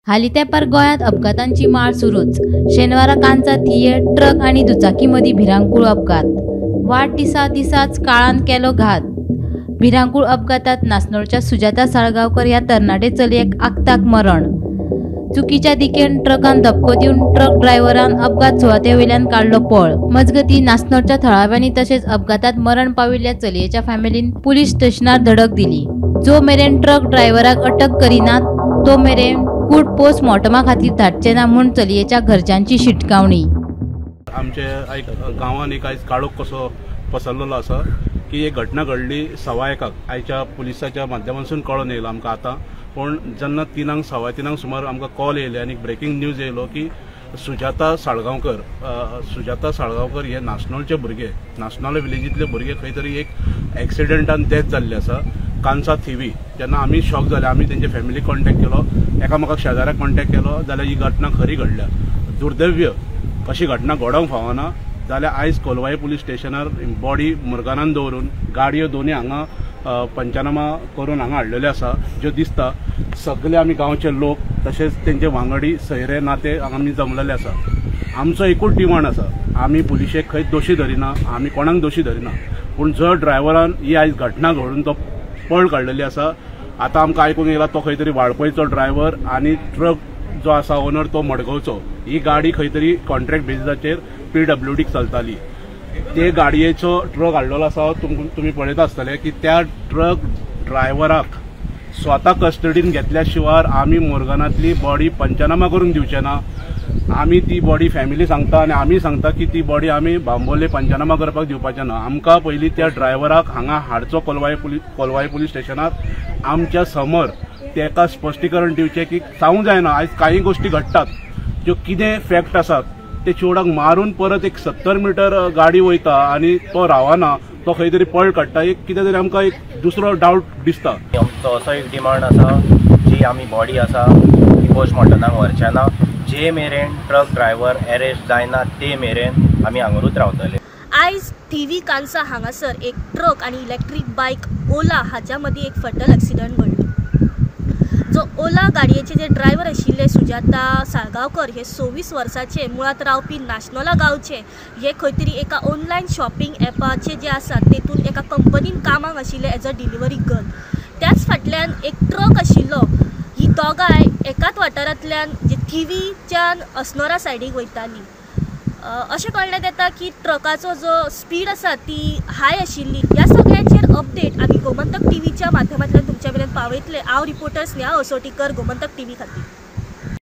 हालीं तेंपार गोंयांत अपघातांची माळ सुरूच. शेनवारा कांचा थिये ट्रक आनी दुचाकी मदीं भिरांकूळ अपघात. वाडदिसा दिसाच काळान केलो घात. भिरांकूळ अपघातांत नासनोळच्या सुजाता साळगांवकर ह्या तरणाटे चलयेक आक्ताक मरण. चुकीच्या दिकेन ट्रकान धपको दिवन ट्रक ड्रायव्हरान अपघात सुवाते वयल्यान काडलो पळ. मजगतीं नासनोळच्या थळाव्यांनी तशेंच अपघातांत मरण पाविल्ल्या चलयेच्या फॅमिलीन पुलीस स्टेशनार धडक दिली. जो मेरेन ट्रक ड्रायव्हराक अटक करिनात तो मेरेन कूड पोस्टमॉर्टमा खातीर धाडचे ना म्हूण चलयेच्या घरच्यांची शिटकावणी. आमचे एक गांवांत एक आयज काळोख कसो पसरलेलो आसा की एक घटना घडली 1:15 आयच्या पुलिसाच्या माध्यमांतसून कळोन येयलो आमकां आतां. पूण जेन्ना 3:00 3:15 सुमार आमकां कॉल येयले आनी ब्रेकींग न्यूज येयलो की सुजाता साळगांवकर हे नासनोळचे भुरगे, नासनोळे विलेजींतले भुरगे खंय तरी एक एक्सिडंटान डेथ जाल्ले आसा कांसा थिवी. जेन्ना आमी शॉक जाले, आमी तेंचे फॅमिली कॉन्टेक्ट केलो, एकामेकाक शेजाऱ्याक कॉन्टेक्ट केलो, जाल्यार ही घटना खरी घडल्या. दुर्दैव्य अशी घटना घडोवंक फावना. जाल्यार आयज कोलवाई पुलीस स्टेशनार बॉडी मुर्गानान दवरून गाडयो दोनी हांगा पंचनामा करून हांगा हाडलेल्यो आसा ज्यो दिसता. सगळे आमी गांवचे लोक तशेंच तेंचे वांगडी सयरे नाते आमी जमलेले आसा. आमचो एकूच डिमांड आसा, आमी पुलिशेक खंयच दोशी धरिना, आमी कोणाक दोशी धरिना, पूण जो ड्रायव्हरान ही आयज घटना घडून तो पळ काडलेली आसा. आतां आमकां आयकूंक येयला तो खंय तरी वाळपयचो ड्रायव्हर आनी ट्रक जो आसा ओनर तो मडगांवचो. ही गाडी खंय तरी कॉन्ट्रॅक्ट बेजिसाचेर PWDक चलताली. ते गाडयेचो ट्रक हाडलेलो आसा. तुमी पळयता आसतले की त्या ट्रक ड्रायव्हराक स्वता कस्टडीन घेतल्या शिवाय आमी मोर्गानांतली बॉडी पंचनामा करून दिवचे ना. आमी ती बॉडी फॅमिली सांगता आनी आमी सांगता की ती बॉडी आमी बांबोले पंचनामा करपाक दिवपाचे ना. आमकां पयलीं त्या ड्रायव्हराक हांगा हाडचो कोलवाई पुलीस स्टेशनार आमच्या समोर तेका स्पश्टीकरण दिवचें की सांगूंक जायना. आयज कांय गोश्टी घडटात ज्यो कितें फॅक्ट आसात ते चेवडाक मारून परत एक 70 मिटर गाडी वयता आनी तो रावना, तो खंय तरी पळ काडटा. एक कितें तरी आमकां एक दुसरो डावट दिसता. आमचो असो एक डिमांड आसा जी आमी बॉडी आसा ती पोस्टमॉर्टमाक व्हरचे ना. जे मेरेन ट्रक ड्रायव्हर अरेस्ट जायना ते मेरेन आमी हांगारूच रावतले. आयज थिवी कांसा हांगासर एक ट्रक आनी इलेक्ट्रीक बायक ओला हाच्या मदीं एक फटल एक्सिडंट घडलो. जो ओला गाडयेचे जे ड्रायव्हर आशिल्ले सुजाता साळगांवकर हे 26 वर्साचे मुळांत रावपी नासनोला गांवचे, हे खंय तरी एका ऑनलायन शॉपिंग एपाचे जे आसा तेतून एका कंपनीन कामाक आशिल्ले एज अ डिलिव्हरी गर्ल. त्याच फाटल्यान एक ट्रक आशिल्लो. ही दोगांय एकाच वाठारांतल्यान जे थिवीच्यान अस्नोरा सायडीक वयताली. अशें कळण्यात येता की ट्रकाचो जो स्पीड आसा ती हाय आशिल्ली. ह्या सगळ्यांचेर अपडेट आमी गोमंतक टीव्हीच्या माध्यमांतल्यान तुमच्या मेरेन पावयतले. हांव रिपोर्टर स्नेहा असोटीकर, गोमंतक टीव्ही खातीर.